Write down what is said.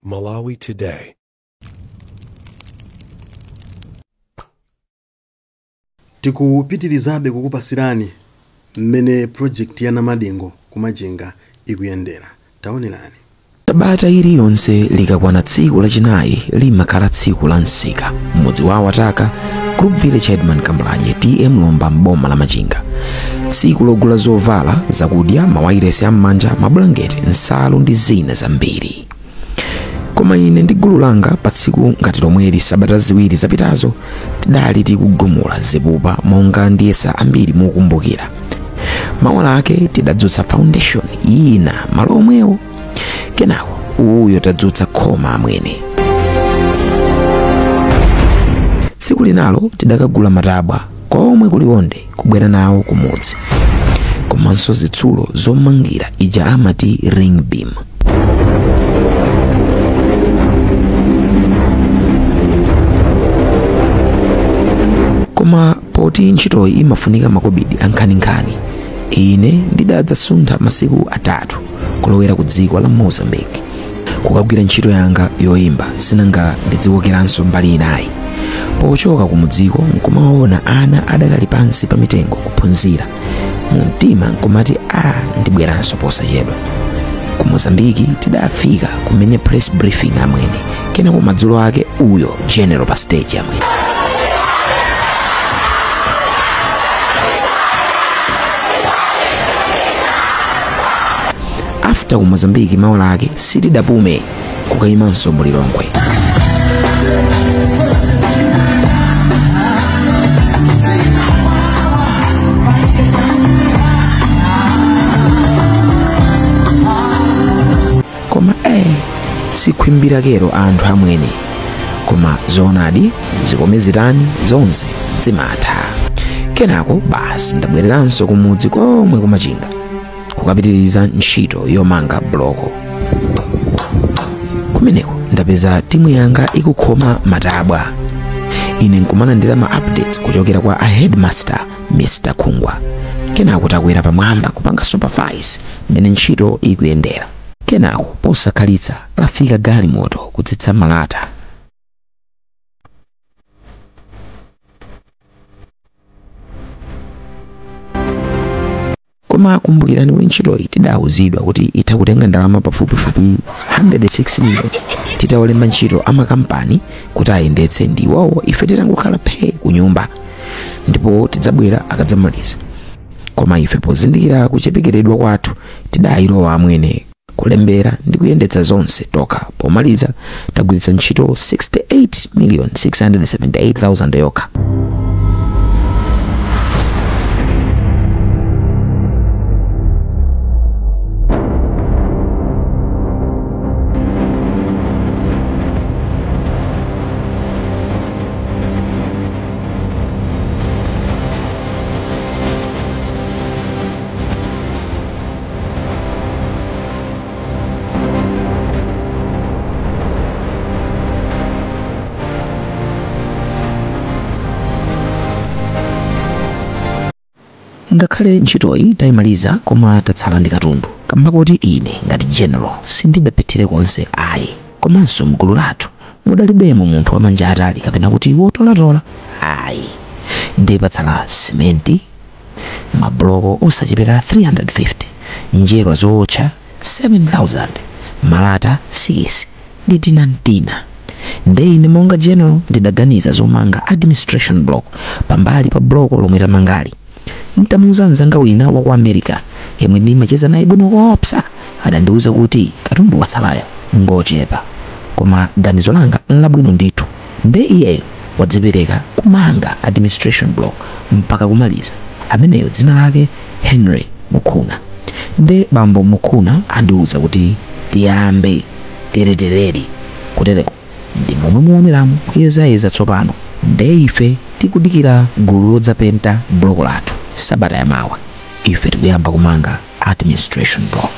Malawi Today. Tikupitirizabe kukupasirani mmene project ya Namadingo kumachinga ikuyendera. Taonerani. Sabata iliyonse likakwana tsiku lachinayi limakhala tsiku la msika mmudzi wa Wataka, Group Village Headman Kambalaje, TM Lomba, mboma la Machinga. Tsiku logula zovala, zakudya, mawayilesi am'manja, mabulangeti, nsalu ndi zina zambiri. Koma ine ndi gulu langa pa tsiku ngati lomweli sabata ziwiri zapitazo tidali tikugumula zipupa monga ndiyesa ambiri mukumbukira. Maola ake tidadzutsa foundation ina malo omwewo. Kenako uyo tadzutsa khoma amwene. Tsiku linalo tidakagula matabwa komwe kuliwonde kubwera nawo kumudzi, komanso zitsulo zomangira ija amati ring beam. Koma poti ntchitoyi imafunika makobidi ankhaninkhani, ine ndidadzasuntha masiku atatu kulowera ku dziko la Mozambique kukagwira ntchito yanga yoyimba, sinanga ndidziwokeranso mbali inayi. Pochoka ku mudziko nkumaona ana adakali pansi pa mitengo kuphunzira, mumtima nkumati a ndibweranso posachedwa. Ku Mozambiki tidafika kumenya press briefing amwene, kenako madzulo ake uyo general pa stage amwene. After ku Mozambiki maola ake sitidapume kukayimanso mulilongwe. Koma sikhwimbira kero anthu amwene, koma zoonadi zikome zitani zonse zimatha. Kenako basi ndabwereranso kumudzi komwe kumachinga kukapitiriza ntchito yomanga bloko. Kumeneko ndapeza timu yanga ikukhoma matabwa. Ine nkumalandira ma updates kuchokera kwa a headmaster Mr. Khungwa. Kenako takwera pamwamba kupanga supervise mmene ntchito ikuyendera. Kenako posakhalitsa lafika galimoto kutsitsa malata. Koma kumbukirani kuti ntchitoyi tidawuzidwa kuti itha kutenga ndalama pafupifupi 106 million titawalemba ntchito amakampani kuti ayendetse ndi iwowo, ife titangokhala phee ku nyumba ndipo tidzabwera akadzamaliza. Koma ife pozindikira kuchepekeredwa kwathu tidayilowa amwene kulembera ndi kuyendetsa zonse tokha. Pomaliza tagwiritsa ntchito 68,678,000 yokha. Ngakhale ntchitoyi tayimaliza, koma tatsala ndi katundu kamba kuti ine ngati general sindidaphethire konse ayi. Komanso mgulu lathu mudalibemo munthu wamanja atali kapena kuti wotolatola ayi. Ndiye patsala simenti, mabloko osachepera 350, njerwa zootcha 7,000, malata 6 ndi tinantina. Nde ine monga general ndidaganiza zomanga administration block pambali pa bloko lomwe tamangali. Ntamuuza mzanga wina wa ku America yemwe ndimacheza naye bwino koopsa, adandiwuza kuti katundu watsalayo ngochepa, koma ganizo langa nlabwino ndithu. Nde iyeyo wadzipereka kumanga administration block mpaka kumaliza. Ameneyo dzina lake Henry Mukhuna. Nde bambo Mukhuna andiwuza kuti tiyambe teretereri kutereko ndi momwe muoneramu kuyezayeza tsopano. Nde ife tikudikira gulu lodzapenta bloko lathu sabata yamawa. Ife tikuyamba kumanga administration block.